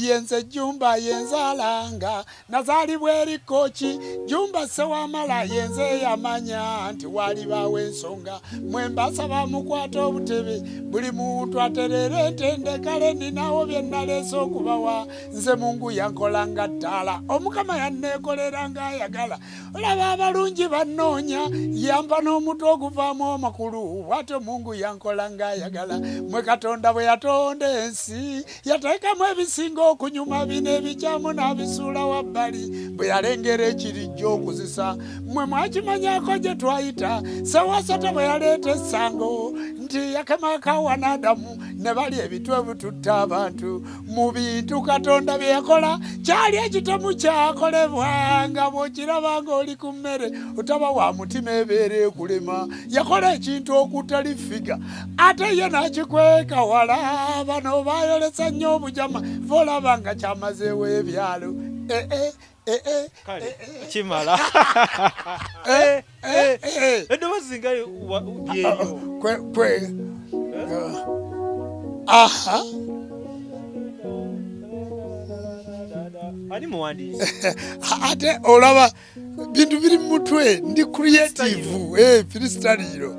Yenze Jumba yenzalanga nazaalibwa eri Kooki. Jumba Ssewamala yenze eyamanya nti walibaawo ensonga. Mwe mbasaba mukwate obutebe, buli muntu atereere entende. Kale ninawo bye naleese okubawa. Nze Mungu yankola nga ttaala, Omukama yanneekolera ng'ayagala. Olaba abalungi bannoonya, yampa n'omutwe oguvaamu amakulu. Bw'atyo Mungu yankola ng'ayagala. Mwe Katonda bwe yatonda ensi yateekamu ebisinga okunyuma, bino ebikyamu n'abisuula wabbali. Bwe yalengera ekirijja okuzisa, mmwe mwakimanyako gye twayita. Ssewasota bwe yaleeta essango nti yakema Kaawa n'Adamu ne balya ebitwe bututta abantu. Mu bintu Katonda bye yakola kyali ekitemu kyakolebwa nga bw'okiraba ng'oli ku mmere otaba wa mutima ebeera ekulema. Yakola ekintu okutali figa ate ye n'akikweka wala. Bano baayolesa nnyo obujama, va olaba nga kyamazeewo ebyalo. Kale kimala. Eddoboozi nga lyeryo. Kwe aha. Ani muwandiisi? Ate olaba bintu biri mu mutwe, ndi creative, freestyle.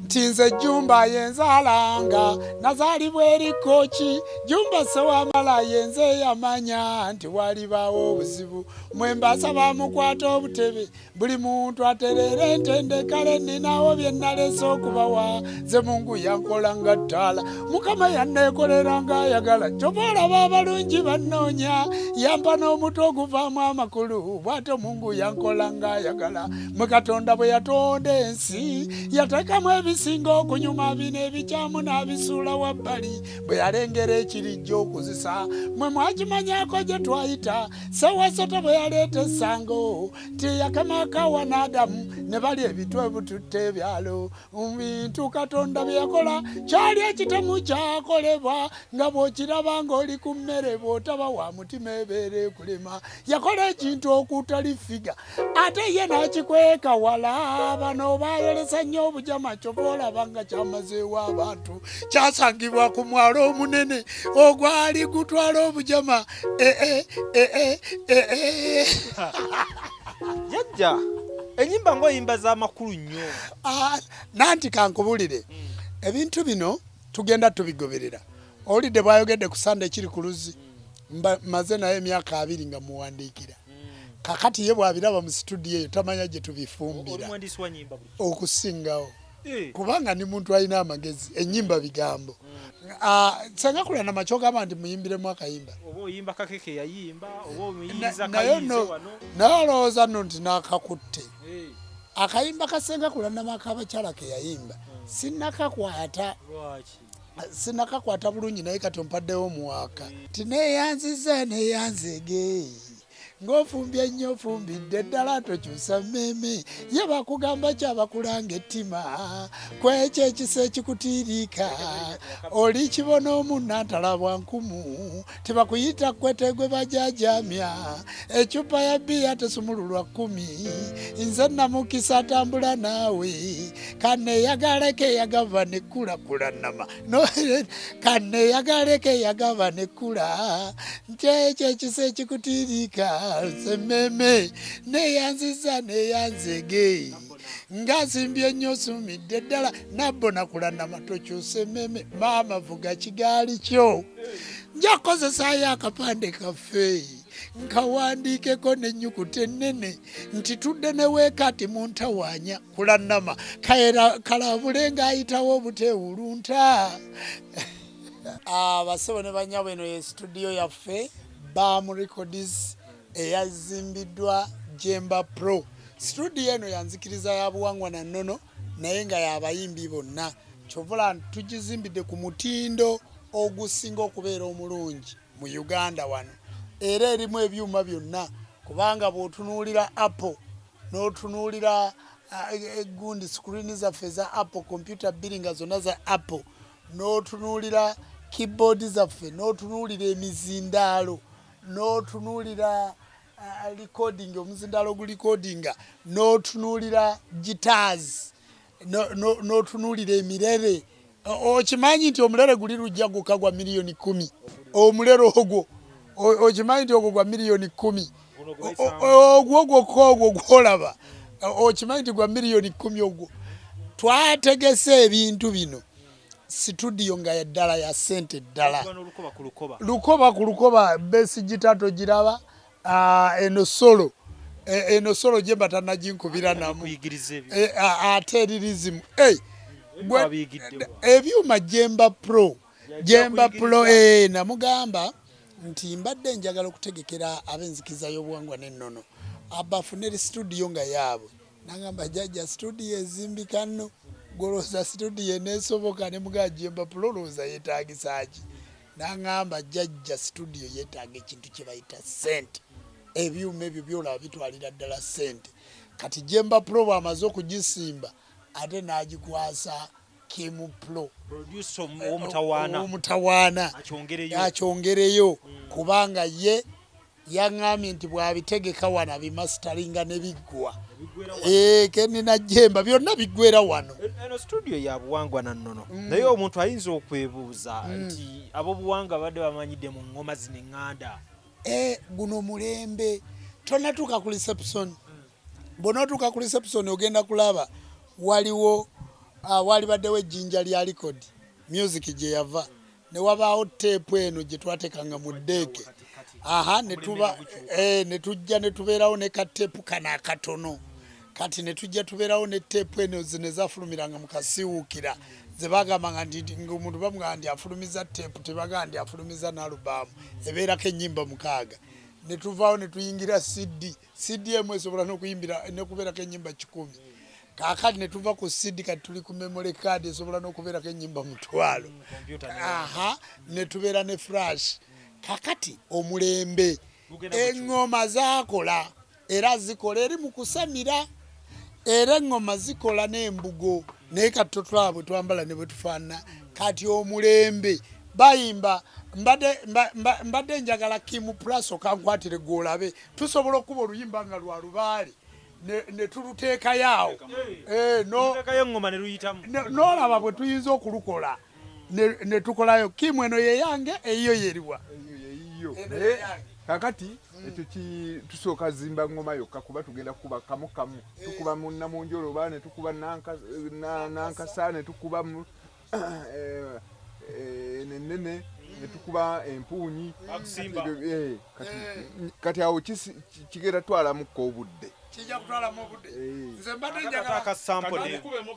Nti nze Jumba yenzalanga nazaalibwa eri Kooki. Jumba Ssewamala yenze eyamanya nti walibaawo obuzibu. Mwe mbasaba mukwate obutebe, buli muntu atereere entende. Kale ninawo bye naleese okubawa. Nze Mungu yankola nga ttaala, Mukama yanneekolera ng'ayagala. Kyova olaba abalungi bannoonya, yampa n'omutwe oguvaamu amakulu. Bw'atyo Mungu yankola ng'ayagala. Mwe Katonda bwe yatonda ensi yateekamu ebisinga okunyuma, bino ebikyamu n'abisuula wabbali. Bwe yalengera ekirijja okuzisa, mwe mwakimanyako gye twayita. Ssewasota bwe yaleeta essango nti yakema Kaawa n'Adamu ne balya ebitwe bututta ebyalo. Mu bintu Katonda bye yakola kyali ekitemu kyakolebwa nga bw'okiraba ng'oli ku mmere bw'otaba wa mutima ebeera ekulema. Yakola ekintu okutali figa ate ye n'akikweka wala. Bano baayolesa nnyo obujama, kyova olaba nga kyamazeewo abantu. Kyasangibwa ku mwalo omunene ogwali gutwala obujama. Jjajja, ennyimba ng'oyimba z'amakulu nnyo. Nanti kankubulire, ebintu bino tugenda tubigoberera. Owulidde bw'ayogedde ku Sande ekiri ku luzzi, maze naye emyaka 20 nga muwandiikira. Kakati ye bw'abiraba mu situdiyo eyo tamanya gye tubifumbira okusingawo, kubanga ndi muntu alina amagezi. Ennyimba bigambo. Senga Kulanama kyogamba nti muyimbiremu akayimba naye olowooza nno nti n'akakutte akayimba ka Senga Kulanama ak'abakyala ke yayimba sinnakakwata. Sinakakwata bulungi, naye kati ompaddewo omwaka. Tineeyanziza neeyanzeege ng'ofumbye nnyo ofumbidde ddala tokyusa mmeeme ye bakugamba kyabakulanga ettima kwekyo ekisa ekikutiiriika oli kibona omunnantalabwa nkumu tebakuyita kwetegwe bajajamya ecupa ya bbiya tesumululwa 10 nze namukisa atambula naawe kaneeyagaleko eyagava nekulakulanama kaneeyagaleko eyagava nekula nti ekyo ekisa ekikutiiriika nze neeyanziza neeyanzege nga nsimbye nnyo osumidde ddala nabbo nakulanama tokyusa emmeme maama vuga kigaali kyo nja kukozesaayo akapande kaffe nkawandiikeko n'ennyukuta ennene nti tudde ne weekati mu ntawaanya kulanama kalabule ng'ayitawo obuteewulunta. Abasebo ne bannyabo, eno ye situdiyo yaffe Bam Records eyazimbiddwa Jemba Pro. Situdiyo eno yanzikiriza ya buwangwa na nnono naye nga y'abayimbi bonna. Kyova tugizimbidde ku mutindo ogusinga okubeera omulungi mu Uganda wano, era erimu ebyuma byonna kubanga bw'otunuulira Apple n'otunuulira gundi screen zaffe eza Apple, computer bbiri nga zonna za Apple, n'otunuulira keyboard zaffe, n'otunuulira emizindaalo, n'otunuulira recording, omuzindaalo ogurecordinga, n'otunuulira guitars, n'otunuulira emirere. Okimanyi nti omulere guli lujja gwokka gwa miliyoni 10? Omulere ogwo okimanyi nti ogwo gwa miliyoni 10? Ogwo gwokka, ogwo gwolaba, okimanyi nti gwa miliyoni 10 ogwo? Twategese ebintu bino, situdiyo nga yaddala, ya ssente ddala, lukoba ku lukoba. Bass guitar togiraba? Eno solo, eno solo jemba tanaginkubira namu, ate eri rhythm ebyuma Jemba Pro, Jemba Pro. Namugamba nti mbadde njagala okutegekera ab'enzikiza y'obuwangwa n'ennono abafune studio nga yaabwe. Nagamba, "Jajja, studio ezimbika nno, golowooza studio eneesoboka?" Ne mugamba, "Jemba Pro olowooza yeetagisa ki?" Naŋŋamba, "Jajja, studio yeetaaga ekintu kye bayita ssente. Ebyuma ebyo byolaba bitwalira ddala ssente." Kati Jemba Pro bw'amaze okugisimba, ate n'agikwasa Kim Pro ow'omutawaana akyongereyo, kubanga ye yaŋŋambye nti bw'abitegeka wano abimasitalinga ne biggwa. Kenina Jemba byonna biggwera wano. Eno studio ya buwangwa na nnono, naye omuntu ayinza okwebuuza nti ab'obuwangwa babadde bamanyidde mu ŋŋoma zino eŋŋanda. Guno mulembe. Tonatuuka ku reception. Bw'onootuuka ku reception ogenda kulaba waliwo walibaddewo ejjinja lya record music gye yava, ne wabaawo teepu eno gye twateekanga mu deck. Aha, ne tuba ne tujja ne tubeerawo ne kateepu kano akatono. Kati ne tujja tubeerawo ne teepu eno, zino ezafulumiranga mu kasiiwuukira, ze bagambanga nti ng'omuntu bamugamba nti afulumiza teepu, tebagamba nti afulumiza n'alubaamu ebeerako ennyimba 6. Ne tuvaawo ne tuyingira CD. CD emu esobola n'okuyimbira n'okubeerako ennyimba 100. Kaakati ne tuva ku CD, kati tuli ku memory card esobola n'okubeerako ennyimba 1000. Aha, ne tubeera ne flash. Kakati omulembe, eŋŋoma zaakola era zikola eri mu kusamira, era eŋŋoma zikola n'embugo, naye kati totulaba bwe twambala ne bwe tufaanana. Kati omulembe bayimba. Mbadde njagala Kim Plus okankwatire gwolabe tusobola okuba oluyimba nga lwa lubaale ne tuluteekayo awo. N'olaba bwe tuyinza okulukola ne tukolayo. Kim, eno yeyange, eyiyo yeriwa? Kakati ekyo tusooka zimba ngoma yokka, kuba tugenda kukuba kamu kamu. Tukuba mu namunjoloba, ne tukuba nankasa, ne tukuba nenene, ne tukuba empuunyi. Kati awo kigenda twalamuko obudde. Kijja kutwalamu obudde. Nze mbadde njagala ka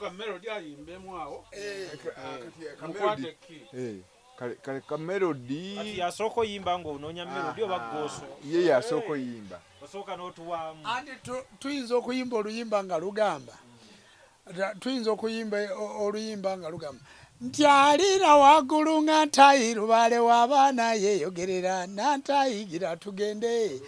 melody ayimbemu awo. Kale ka melody. Kati yasooka oyimba ng'onoonya melody oba gooso? Ye yasooka oyimba. Osooka n'otuwaamu. Anti tuyinza okuyimba oluyimba nga lugamba, tuyinza okuyimba oluyimba nga lugamba nti aliira waggulu nga ntayi lubaale w'abaana yeeyogerera nantayigira tugende.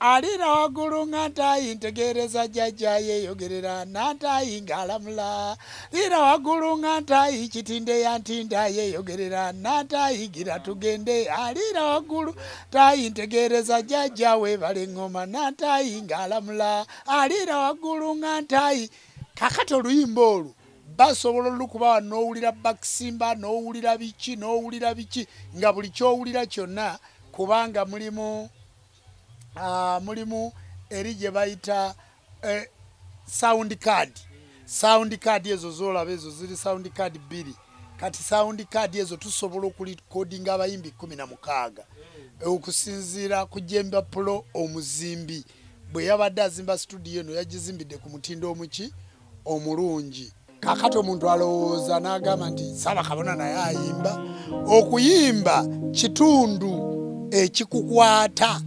Aliira waggulu nga ntayi ntegeereza jjajja yeeyogerera nantayi ng'alamula. Liira waggulu nga ntayi kitinde ya ntinda yeeyogerera nantayigira tugende. Aliira waggulu ntayi ntegeereza jjajja weebale eŋŋoma nantayi ng'alamula. Aliira waggulu nga ntayi. Kakati oluyimba olwo basobola olukuba wano n'owulira bakisimba, n'owulira biki, n'owulira biki, nga buli ky'owulira kyonna, kubanga mulimu eri gye bayita sound card. Sound card ezo zolaba, ezo ziri sound card bbiri. Kati sound card ezo tusobola okulikodinga abayimbi 16, okusinziira ku Jemba Pro omuzimbi bwe yabadde azimba studio eno. Yagizimbidde ku mutindo omuki omulungi. Kakati omuntu alowooza n'agamba nti Ssaabakabona naye ayimba. Okuyimba kitundu ekikukwata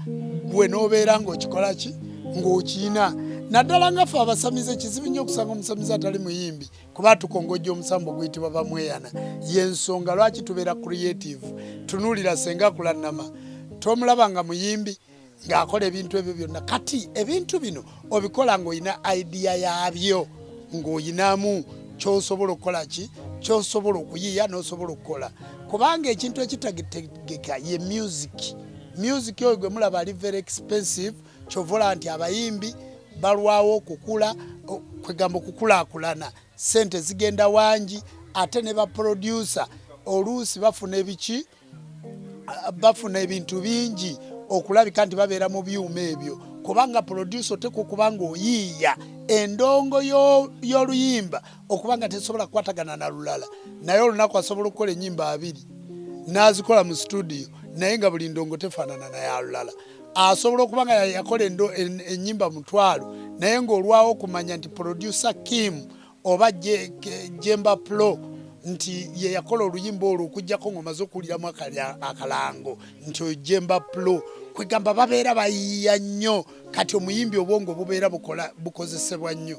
gwe n'obeera ng'okikola ki ng'okiina, naddala nga ffe abasamize. Kizibu nnyo okusanga omusamize atali muyimbi, kuba tukongojja omusambo oguyitibwa bamweyana. Yensonga lwaki tubeera creative. Tunuulira senga Kulannama, tomulaba nga muyimbi ng'akola ebintu ebyo byonna? Kati ebintu bino obikola ng'olina idea yaabyo, ng'oyinamu kyosobola okukola ki, kyosobola okuyiiya n'osobola okukola, kubanga ekintu ekitategeka ye music. Music oyo gwe mulaba ali very expensive. Kyova olaba nti abayimbi balwawo okukula, kwegamba okukulaakulana. Sente zigenda wangi, ate ne ba producer oluusi bafuna ebiki, bafuna ebintu bingi okulabika nti babeera mu byuma ebyo, kubanga producer oteekwa okuba ng'oyiiya endongo y'oluyimba okuba nga tesobola kukwatagana na lulala. Naye olunaku asobola okukola ennyimba abiri n'azikola mu studio, naye nga buli ndongo tefaanana na ya lulala. Asobola okuba nga yakola ennyimba 500, naye ng'olwawo okumanya nti producer Kim oba Jemba Pro nti ye yakola oluyimba olwo, okuggyako ng'omaze okuwuliramu akalango nti oyo Jemba Pro. Kwegamba babeera bayiiya nnyo. Kati omuyimbi obwongo bubeera bukozesebwa nnyo.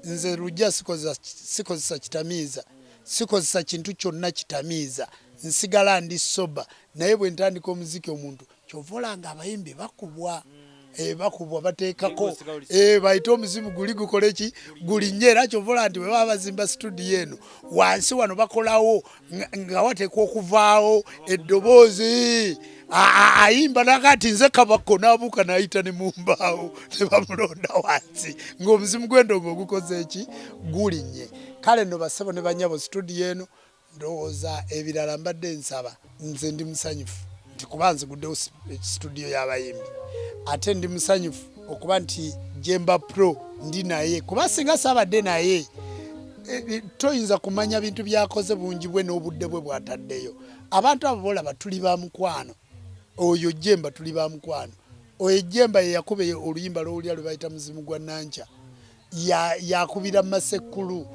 Nze Lujja sikozesa kitamiiza, sikozesa kintu kyonna kitamiiza, nsigala ndi sober. Naye bwe ntandika omuziki, omuntu kyova olanga abayimbi bakubwa, bakubwa, bateekako, bayite omuzimu guli gukole ki, gulinnye. Era kyova olaba nti bwe baba bazimba situdiyo eno wansi wano bakolawo nga wateekwa okuvaawo eddoboozi. Ayimba nakati nze kabako n'abuuka n'ayita ne mu mbaawo ne bamulonda wansi ng'omuzimu gw'endongo ogukoze eki, gulinnye. Kale nno bassebo ne bannyabo, situdiyo eno ndowooza ebirala mbadde nsaba, nze ndi musanyufu nti kuba nziguddewo situdiyo y'abayimbi, ate ndi musanyufu okuba nti Jemba Pro ndi naye, kuba singa saabadde naye toyinza kumanya bintu byakoze, bungi bwe n'obudde bwe bw'ataddeyo. Abantu abo bolaba tuli ba mukwano. Oyo Jemba tuli ba mukwano. Oyo Jemba ye yakuba oluyimba lw'owulira lwe bayita Muzimu gwa Nankya, yakubira Masekulu.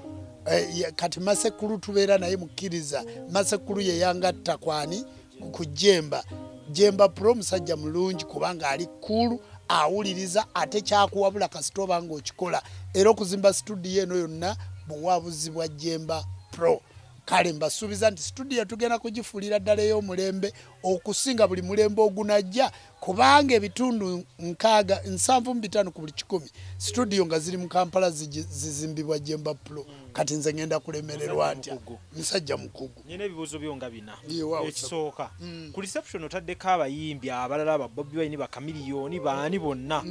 Kati Masekulu tubeera naye mukkiriza. Masekulu ye yangatta kwani ku Jemba. Jemba Pro musajja mulungi kubanga ali cool, awuliriza, ate kyakuwabula kasita oba ng'okikola. Era okuzimba situdiyo eno yonna buwabuzi bwa Jemba Pro. Kale mbasuubiza nti situdiyo tugenda kugifuulira ddala ey'omulembe okusinga buli mulembe ogunajja, kubanga ebitundu 75 ku buli 100 situdiyo nga ziri mu Kampala zizimbibwa Jemba Pro. Kati nze ngenda kulemererwa ntya? Musajja mukugu. Nina ebibuuzo byo nga bina. Ekisooka, ku reception otaddeko abayimbi abalala, ba Bobi Wine, ba Chameleone, baani bonna,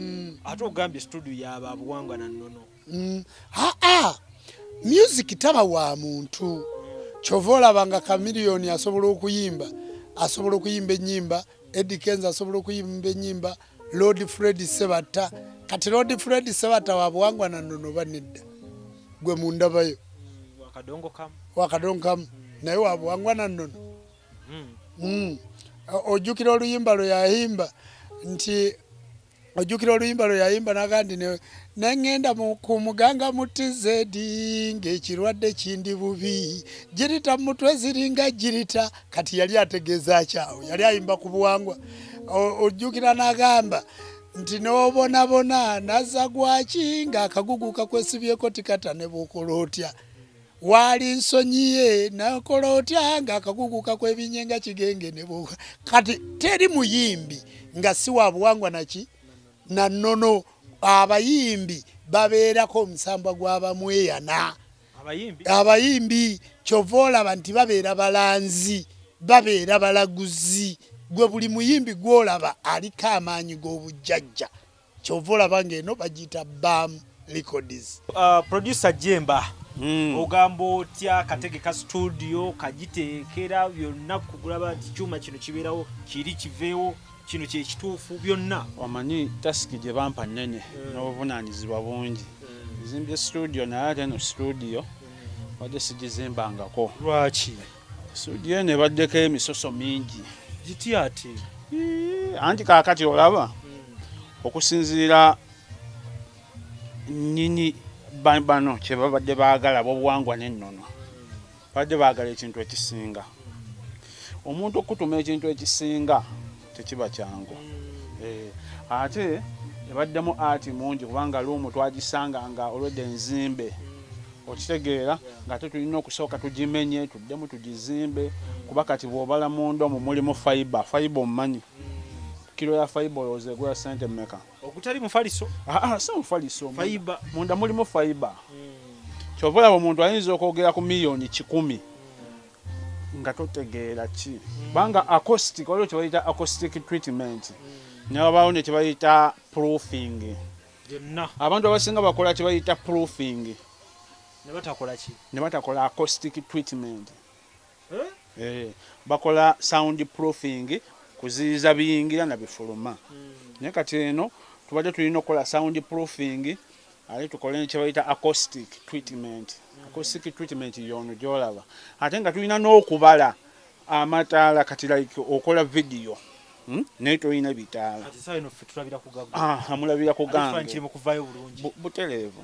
ate ogambye studio yaba buwangwa na nnono. Aa, music taba wa muntu. Kyova olaba nga Chameleone asobola okuyimba, asobola okuyimba ennyimba, Eddy Kenzo asobola okuyimba ennyimba, Lord Fred Sebatta. Kati Lord Fred Sebatta wa buwangwa na nnono ba nedda? Gwe mundabayo. Wakadongo kamu. Wakadongo kamu, naye wa buwangwa na nnono? Ojjukira oluyimba lwe yayimba nti, ojjukira oluyimba lwe yayimba naga nti neŋŋenda ku muganga mu TZ ng'ekirwadde kindi bubi, girita mu mutwe ziringa girita. Kati yali ategeeza kyawo? Yali ayimba ku buwangwa. Ojjukira n'agamba nti n'obonabona nazza gwaki ng'akagugu kakwesibyeko tikata ne bw'okola otya, waali nsonyiye nakola otya ng'akagugu kakwebinye nga kigenge ne bw'okola. Kati teri muyimbi nga si wa buwangwa naki na nnono. Abayimbi babeerako omusambwa gw'abamweyana. Abayimbi? Abayimbi kyova olaba nti babeera balanzi, babeera balaguzi. Gwe buli muyimbi gw'olaba aliko amaanyi g'obujjajja, kyova olaba ng'eno bagiyita Bam Records. Producer Jemba, ogamba otya kategeka studio kagiteekera byonna kugulaba nti kyuma kino kibeerawo, kiri kiveewo, kino kyekituufu byonna? Omanyi task gye bampa nnene n'obuvunaanyizibwa bungi. Nzimbye studio, naye ate eno studio badde sigizimbangako. Lwaki? Studio eno ebaddeko emisoso mingi. Giti ate? Ii, anti kaakati olaba okusinziira nnyini bano kye babadde baagala, bobuwangwa n'ennono babadde baagala ekintu ekisinga. Omuntu okutuma ekintu ekisinga tekiba kyangu. Ate ebaddemu ati mungi, kubanga luumu twagisanga nga olwedde enzimbe, okitegeera, ng'ate tulina okusooka tugimenye tuddemu tugizimbe, kuba kati bw'obala munda omwo mulimu fiber. Fiber omumanyi, kiro ya fiber olowooza egula ssente mmeka? Ogutali mufaliso? Aa, si mufaliso. Fiber. Munda mulimu fiber. Kyova olaba omuntu ayinza okwogera ku 100,000,000 nga totegeera ki, kubanga acoustic, waliwo kyebayita acoustic treatment, newabaawo ne kyebayita proofing. Byonna. Abantu abasinga bakola kyebayita proofing. Ne batakola ki? Ne batakola acoustic treatment. Eh? Bakola sound proofing, kuziyiza biyingira na bifuluma. Naye kati eno tubadde tulina okukola sound proofing, ate tukole kye bayita acoustic treatment. Acoustic treatment yono gyolaba, ate nga tulina n'okubala amataala. Kati like okola video, Naye tolina bitaala. Kati sawa eno ffe tulabira ku gago. Ah, mulabira ku Ate ekifaananyi gange. kiri mu kuvaayo bulungi. Butereevu.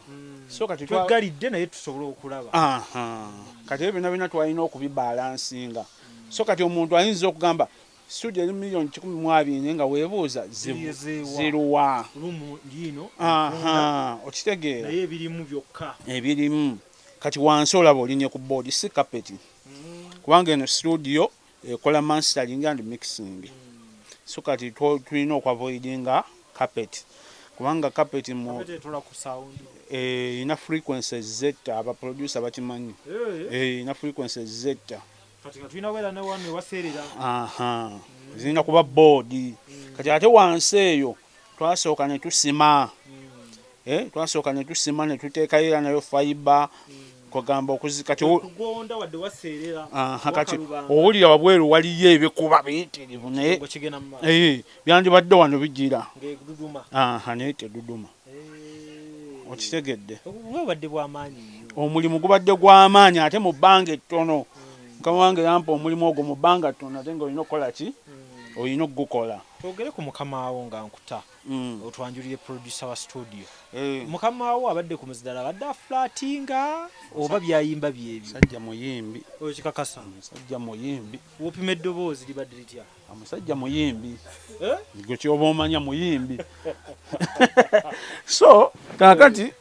So kati Tweggalidde, naye tusobole okulaba. Aha. Kati ebyo byonna byonna twalina okubibalansinga. So kati omuntu ayinza okugamba studio eri 120 million, naye nga weebuuza Zirizeewa? ziruwa? Room liino. Aha, okitegeera? Naye ebirimu byokka. Ebirimu kati wansi olaba olinye ku board, si kapeti, kubanga eno studio ekola mastering and mixing. So kati tulina okuavoidinga carpet, kubanga carpet mu Kapeti etola ku sound. Erina frequencies zetta, abaproducer bakimanyi. Erina frequencies zetta. Kati nga tulina kubeera ne wano ewaseerera. Aha, zirina kuba board. Kati ate wansi eyo twasooka ne tusima, twasooka ne tusima ne tuteekayo era nayo fiber, kwegamba okuzi kati Kugonda wadde waseerera. Aha, kati Wakalubanga. owulira wabweru waliyo ebikuba biyitirivu, naye Ngo kigenda mu maaso. Byandibadde wano bigira. Ng'eduduma. Aha, naye teduduma. Okitegedde? Obuba bubadde bw'amaanyi nnyo. Omulimu gubadde gw'amaanyi, ate mu bbanga ettono. Mukama wange yampa omulimu ogwo mu bbanga ttono, ate nga olina okukola ki? Olina okugukola. Twogere ku mukama wo nga nkuta. Otwanjulire producer wa studio. Eh. Mukama wo abadde ku muzidala, abadde afulatinga oba byayimba byebyo? Musajja muyimbi. Oyo kikakasa? Musajja muyimbi. Wopima eddoboozi libadde litya? Omusajja muyimbi. Eh? Gwe kyoba omanya, muyimbi. So kaakati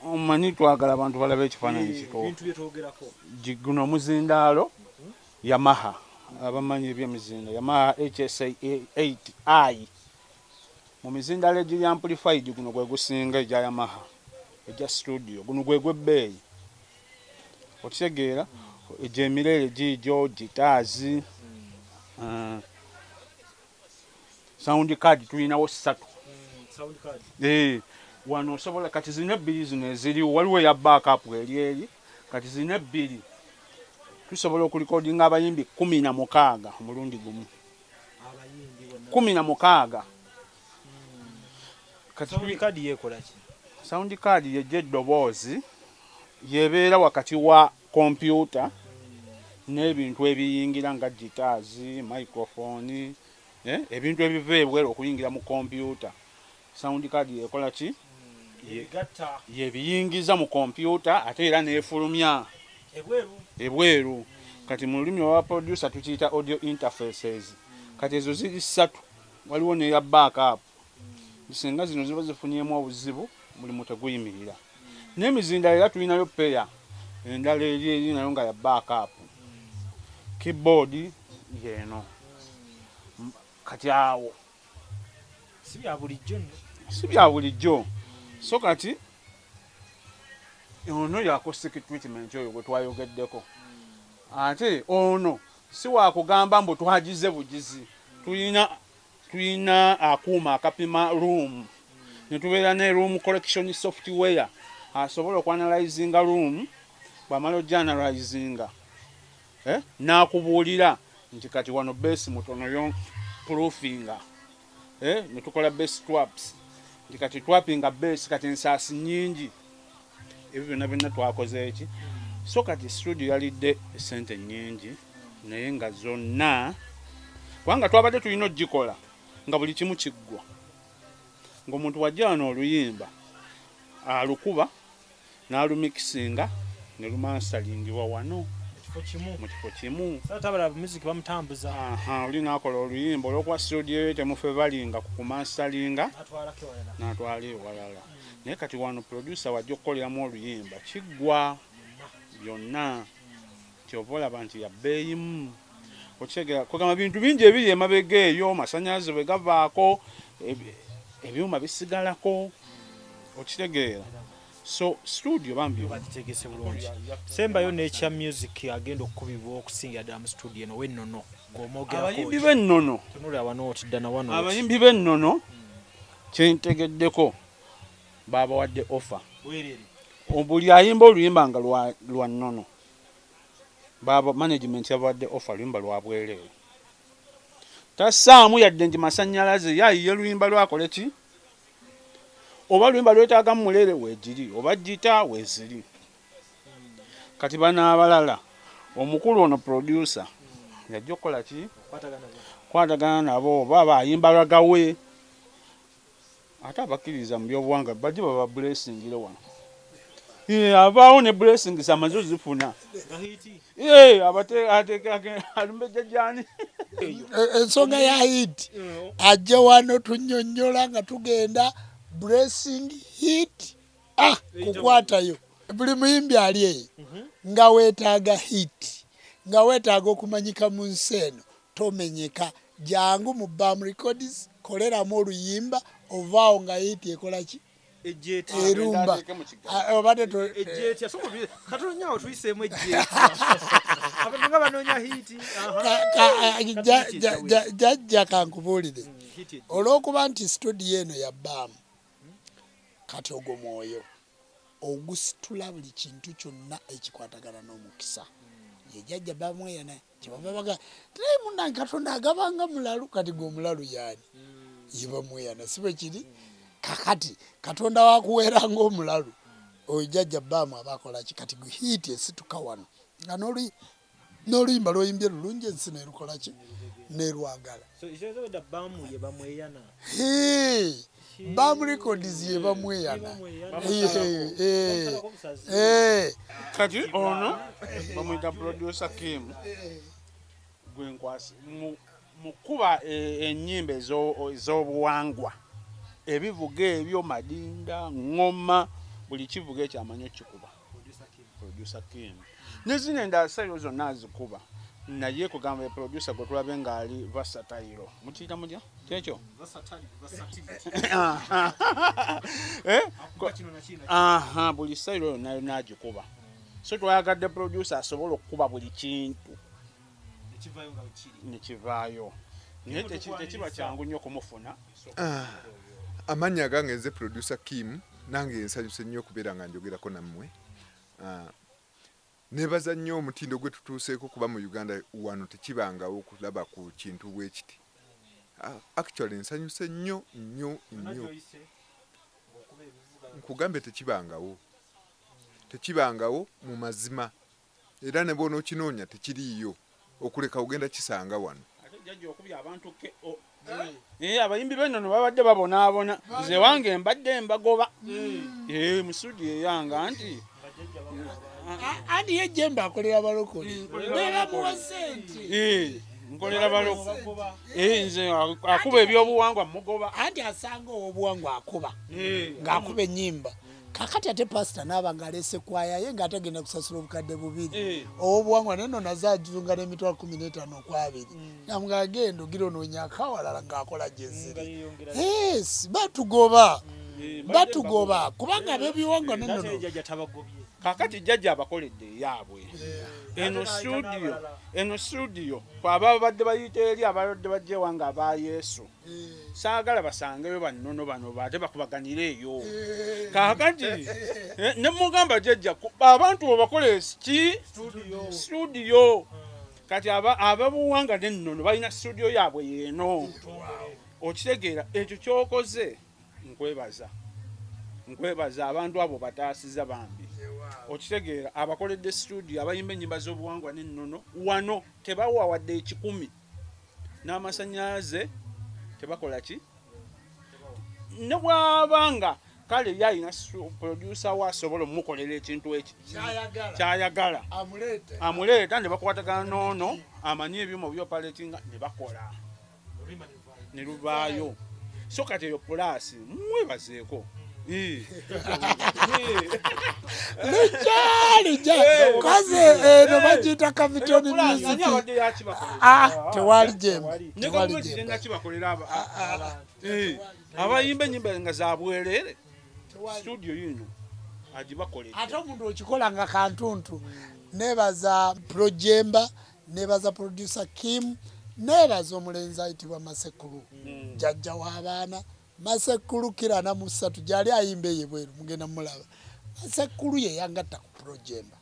omanyi twagala abantu balabe ekifaananyi kituufu. Ebintu byetwogerako. Guno omuzindaalo Yamaha, abamanyi ebyemizinda, Yamaha HSA 8i. Mu mizindaalo egiri amplified, guno gwe gusinga egya Yamaha egya studio. Guno gwe gwebbeeyi, okitegeera? Egyo emirere giigyo guitars, sound card tulinawo ssatu. Sound card. Wano osobola kati zina ebbiri zino eziriwo, waliwo eya backup eri eri. Kati zina ebbiri tusobola okulikodinga abayimbi 16 omulundi gumu. Abayimbi bonna? 16. Kati Sound card yeekola ki? Sound card yejja eddoboozi, yebeera wakati wa kompyuta n'ebintu ebiyingira nga guitars, microphone, ebintu ebiva ebweru okuyingira mu kompyuta. Sound card yekola ki? Ebigatta. Yebiyingiza mu kompyuta, ate era n'efulumya ebweru. Ebweru. Kati mu lulimi olwa producer tukiyita audio interfaces. Kati ezo ziri ssatu, waliwo neya backup. Singa zino ziba zifunyemu obuzibu, mulimu teguyimirira. N'emizindalo era tulinayo peya endala eri eri nayo nga ya backup. Keyboard yeno. Kati awo Si bya bulijjo nno. Si bya bulijjo. So kati ono ya acoustic treatment oyo gwe twayogeddeko, ate ono si wakugamba mbu twagize bugizi. Tulina akuuma akapima room, ne tubeera ne room correction software asobola okuanalyzinga room. Bw'amala ogyanalyzinga, n'akubuulira nti kati wano bass mutono, yo proofinga, ne tukola bass traps, nti kati twapinga bass, kati ensaasi nyingi. Ebyo byonna byonna twakoze eki. So kati studio yalidde esente nyingi, naye nga zonna kubanga twabadde tulina ogikola nga buli kimu kiggwa, ng'omuntu wajja wano oluyimba alukuba n'alumikisinga ne lumasteringibwa wano. Ekifo kimu. Mu kifo kimu. Satabala music bamutambuza. Aha, oli n'akola oluyimba, olwokuba studio ye temufevalinga ku kumasteringa, Atwalako ewalala. N'atwala ewalala. Naye kati wano producer wajja okukoleramu oluyimba, kiggwa byonna. Kyova olaba nti yabbeeyimu, okitegera? Kugamba bintu bingi ebiri emabega eyo, masanyalaze bwe gavaako, ebyuma bisigalako, okitegeera? So studio bambi Bagitegese bulungi. Sembayo n'ekya music agenda okukubibwa okusingira ddala mu studio eno w'ennono Abayimbi ng'omwogerako. b'ennono. Tunula wano oti dda na wano oti. Abayimbi b'ennono, kyentegeddeko babawadde offer. Bwerere. Buli ayimba oluyimba nga lwa nnono, baba management yabadde offer luyimba lwa bwereere, tassaamu yadde nti masannyalaze, yayiye luyimba lwakole ki, oba luyimba lwetaaga mulere weegiri, oba gita weeziri. Kati bano abalala, omukulu ono producer yajja okukola ki, kwatagana nabo, oba bayimba lagawe, ate abakkiriza mu byobuwangwa bajje baba blessingire wano. Abaawo ne blessings amaze ozifuna. Alumbe jjajjaani. Ensonga ya hit ajje wano tunnyonnyola nga tugenda blessing hit kukwatayo buli muyimbi ali eyo nga weetaaga hit, nga weetaaga okumanyika mu nsi eno, tomenyeka, jangu mu Bam Records, koleramu oluyimba, ovaawo nga hit ekola ki, erumba. Obadde jjajja kankubuulire, olw'okuba nti studio eno ya Bam, kati ogwo mwoyo ogusitula buli kintu kyonna ekikwatagana n'omukisa. Ye jjajja bamweyana kyebava baga naye munnange Katonda agabanga mulalu, kati gwe omulalu yaani? Ye bamweyana, si bwe kiri? Kakati Katonda wakuweera ng'omulalu, oyo jjajja Baamu aba akola ki? Kati gwe hiiti esituka wano nga n'oluyimba lw'oyimbye lulungi, ensi n'erukola ki, n'erwagala. Bam Records ye bamweyana. Kati ono bamuyita producer Kim, gwe nkwasi mu kuba ennyimba ez'obuwangwa, ebivuga ebyo, madinda, ngoma, buli kivuga ekyo amanyi okikuba producer Kim. Ne zino endala style zonna azikuba, naye kugamba producer gwe tulabe ng'ali versatile, mukiyita mutya kyekyo? Buli style yonna yonna agikuba. So twayagadde producer asobola okukuba buli kintu nekivaayo, naye tekiba kyangu nnyo kumufuna. Amannya agange nze producer Kim, nange nsanyuse nnyo okubeera nga njogerako nammwe. Nebaza nnyo omutindo gwe tutuuseeko, kuba mu Uganda wano tekibangawo okulaba ku kintu bwe kiti. Actually nsanyuse nnyo nnyo nnyo, nkugambye tekibangawo, tekibangawo mu mazima, era ne bw'onookinoonya tekiriiyo, okuleka ogenda kisanga wano. Ate jjajja okubya abantu ke abayimbi b'ennono babadde babonaabona, nze wange mbadde mbagoba mu studio eyanga nti anti ye Jemba akolera balokole, bebamuwa sente. Nkolera balokole, nze akuba ebyobuwangwa mugoba. Anti asanga ow'obuwangwa akuba ng'akuba ennyimba, kakati ate pasita naaba ng'aleese kwaya ye ng'ate agenda kusasula obukadde 2 ow'obuwangwa naye no naze ajunga n'emitwalo 15 okwabiri, nga agenda ogira onoonya akawalala ng'akola gyeziri. Yes, batugoba, batugoba kubanga ab'ebiwangwa nennono. Kakati jjajja abakoledde eyaabwe eno studio, eno studio aba babadde bayita eri ababadde bajja ewange aba Yesu, saagala basangeyo bannono bano ate bakubaganire eyo. Kakati ne mugamba jjajja abantu bwe bakola ki studio, kati ababuwanga nennono balina studio yaabwe yeeno, okitegeera? Ekyo kyokoze nkwebaza, nkwebaza, abantu abo bataasiza bambi, okitegeera? Abakoledde studio abayimba ennyimba z'obuwangwa n'ennono wano tebawa wadde 100, n'amasannyalaze tebakola ki, ne bw'aba nga kale ye alina producer we asobola omukolera ekintu eki kyayagala, amuleeta ne bakwatagana n'ono amanyi ebyuma byoperatinga ne bakola ne luvaayo. So kati eyo plus mwebazeeko. Lujja lujja kaze eno bagiyita Capital Music. Tewali jembe, tewali jembe. Kibakolera abayimba enyimba nga zabwerere, studio yino agibakoledde. Ate omuntu okikola nga kantuntu. Nebaza Projemba, nebaza producer Kim, nebaza omulenzi ayitibwa Masekulu, jjajja w'abaana Masekulu kirana mu ssatu gyali ayimba eyo ebweru, mugenda mulaba. Sekulu ye yangatta ku Projemba.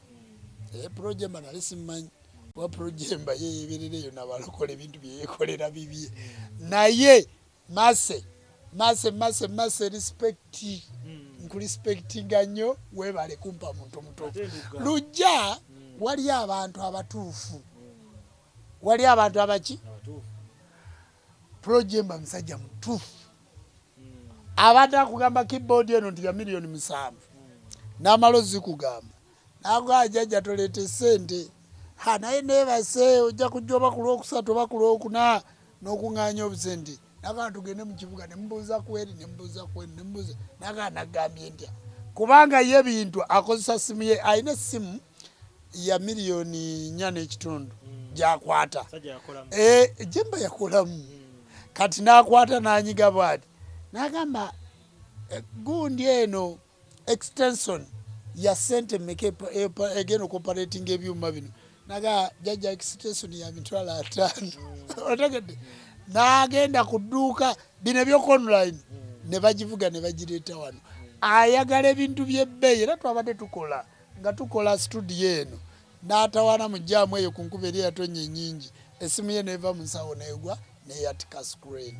Projemba nali simanyi wa Projemba, ye yeberera eyo nabalokola ebintu byeyekolera bibye. Naye Mase, Mase, Mase, Mase, respect, nkurespectinga nnyo, weebale kumpa muntu mutuufu. Lujja wali abantu abatuufu, wali abantu abaki. Projemba musajja mutuufu, abadde akugamba keyboard eno nti ya 7 million, n'amala ozikugamba nagamba jjajja toleeta sente ha, naye neebase, ojja kujja oba ku lwokusatu oba ku lwokuna n'okuŋŋaanya obusente. Nagamba tugende mu kibuga, nemubuuza kweri, nemubuuza kweri, nemubuuza, nagamba nagambye ntya, kubanga ye bintu akozesa simu ye, alina essimu ya 4.5 million gyakwata. Jemba yakolamu kati n'akwata n'anyiga bwati n'agamba gundi eno extension ya sente meka egenda okuoperatinga ebyuma bino? Naga jajja extension ya 50,000. Otegedde? N'agenda ku dduuka bino eby'oku online ne bagivuga ne bagireeta wano. Ayagala ebintu by'ebbeeyi, era twabadde tukola nga tukola studio eno n'atawaana mu jaamu eyo ku nkuba eri eyatonya ennyingi, essimu ye neeva mu nsawo neegwa neyatika screen,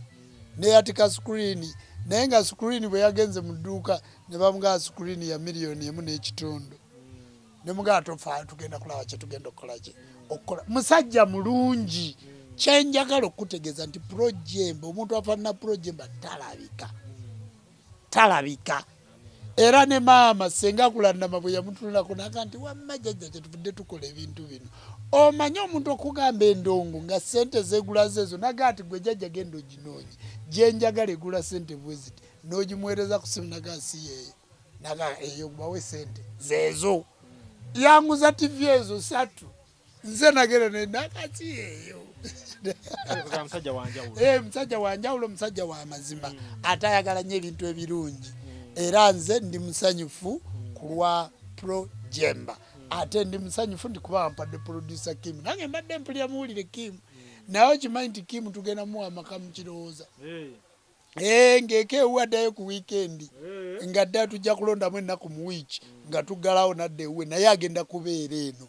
neyatika screen. Naye nga screen bwe yagenze mu dduuka ne bamugaa screen ya 1.5 million, nemugaa tofaayo, tugenda kulaba kyetugenda okukola ki okukola. Musajja mulungi. Kyenjagala okutegeeza nti Projemba, omuntu afaanana Projemba talabika, talabika. Era ne maama senga Kulanama bwe yamutunulako naga nti wamma jjajja kyetuvudde tukola ebintu bino. Omanye omuntu okugamba endongo nga sente zegula zeezo, naga nti gwe jjajja genda oginoonye, gyenjagala egula sente bwe ziti, n'ogimuweereza ku simu, naga si yeeyo, naga eyo bawe sente zeezo. Yanguza TV ezo satu, nze nagenda nenakati eyo. Musajja wanjawulo. Musajja wanjawulo, musajja wa mazima, ate ayagala nnyo ebintu ebirungi. Era nze ndi musanyufu ku lwa Pro Jemba, ate ndi musanyufu nti kuba wampadde producer Kim. Nange mbadde mpulira muwulire Kim, naye okimanyi nti Kim tugenda muwa amaka mu kirowooza. Ng'eka ewuwe addayo ku wiikendi, nga ddala tujja kulondamu ennaku mu wiiki nga tuggalawo nadda ewuwe, naye agenda kubeera eno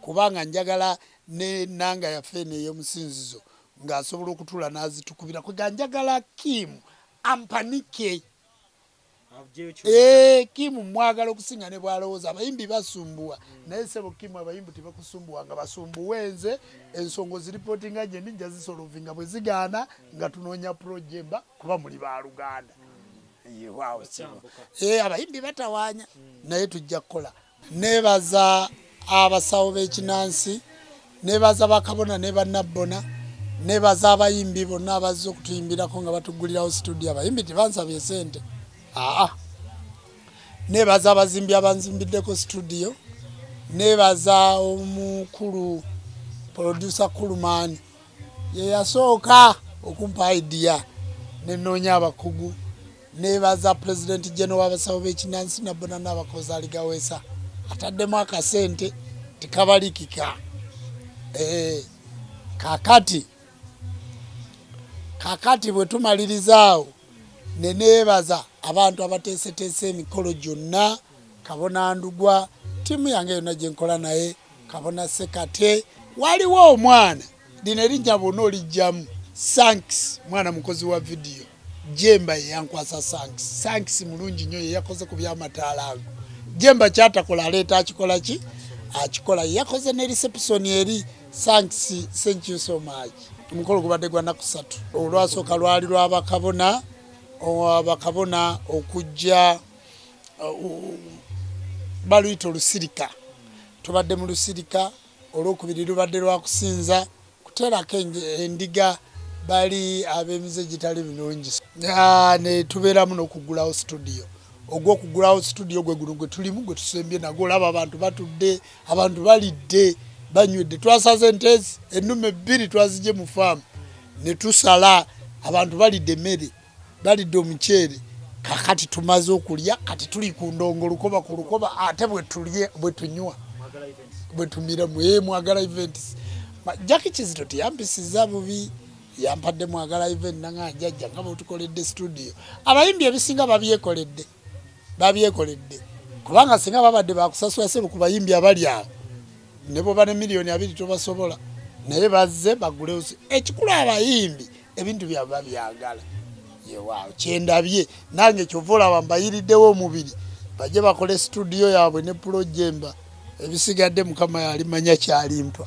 kubanga njagala nenanga yaffe eno ey'omusinzizo ng'asobola okutuula n'azitukubira. Kwega njagala Kim ampanike. Kim mwagala okusinga ne bwalowooza. Abayimbi basumbuwa, naye sebo Kim, abayimbi tebakusumbuwa nga basumbuwe nze. Ensonga oziripootinga gye ndi, nja zisolovinga, bwe zigaana nga tunoonya Projemba kuba muli baluganda. Waawo sebo. Abayimbi batawaanya, naye tujja kukola. Neebaza abasawo b'ekinansi, neebaza bakabona ne bannabbona, neebaza abayimbi bonna abazze okutuyimbirako nga batuggulirawo studio. Abayimbi tebansabye sente, aa. Neebaza abazimbi abanzimbiddeko studio, neebaza omukulu producer Kulumani, ye yasooka okumpa idea nenoonya abakugu. Neebaza president general w'abasawo b'ekinansi nabbona n'abakozi aligaweesa ataddemu akasente tekabalikika. Kakati bwe tumaliriza awo ne neebaza abantu abateeseteese emikolo gyonna, Kabona Ndugwa, ttiimu yange yonna gye nkola naye, Kabona Sekate. Waliwo omwana lino erinnya bwonna olijjamu Sanks, mwana mukozi wa vidiyo, Jemba ye yankwasa Sanks. Sanks mulungi nnyo, ye yakoze ku byamataala ago. Jemba kyatakola aleeta akikola ki akikola, ye yakoze ne reception eri. Sanks, thank you so much. Omukolo gubadde gwa nnaku 3. Olwasooka lwali lwabakabona, abakabona okujja baluyita olusirika, tubadde mu lusirika. Olwokubiri lubadde lwakusinza kuteerako endiga bali ab'emize gitali mirungi, ne tubeeramu n'okugulawo studio. Ogw'okugulawo studio gwe guno gwe tulimu, gwe tusembye nagwo. Olaba abantu batudde, abantu balidde, banywedde. Twasaze enteezi ennume bbiri, twazigye mu faamu ne tusala. Abantu balidde emmere, balidde omuceere. Kakati tumaze okulya, kati tuli ku ndongo, lukoba ku lukoba, ate bwe tulye, bwe tunywa, bwe tumira mu Mwagala Events. Jackie Kizito teyampisiza bubi, yampadde Mwagala Event, nanga jjajja nga bwetukoledde studio. Abayimbi ebisinga babyekoledde, babyekoledde. Kubanga singa babadde bakusasula sebo ku bayimbi abali awo, ne bwoba ne 20 miliyoni tobasobola, naye bazze bagulewo. Ekikulu, abayimbi ebintu byabwe babyagala. Yewaawo kyendabye nange, kyova olaba mbayiriddewo omubiri, bajje bakole studio yaabwe ne Pro Jemba. Ebisigadde Mukama yalimanya kyalimpa.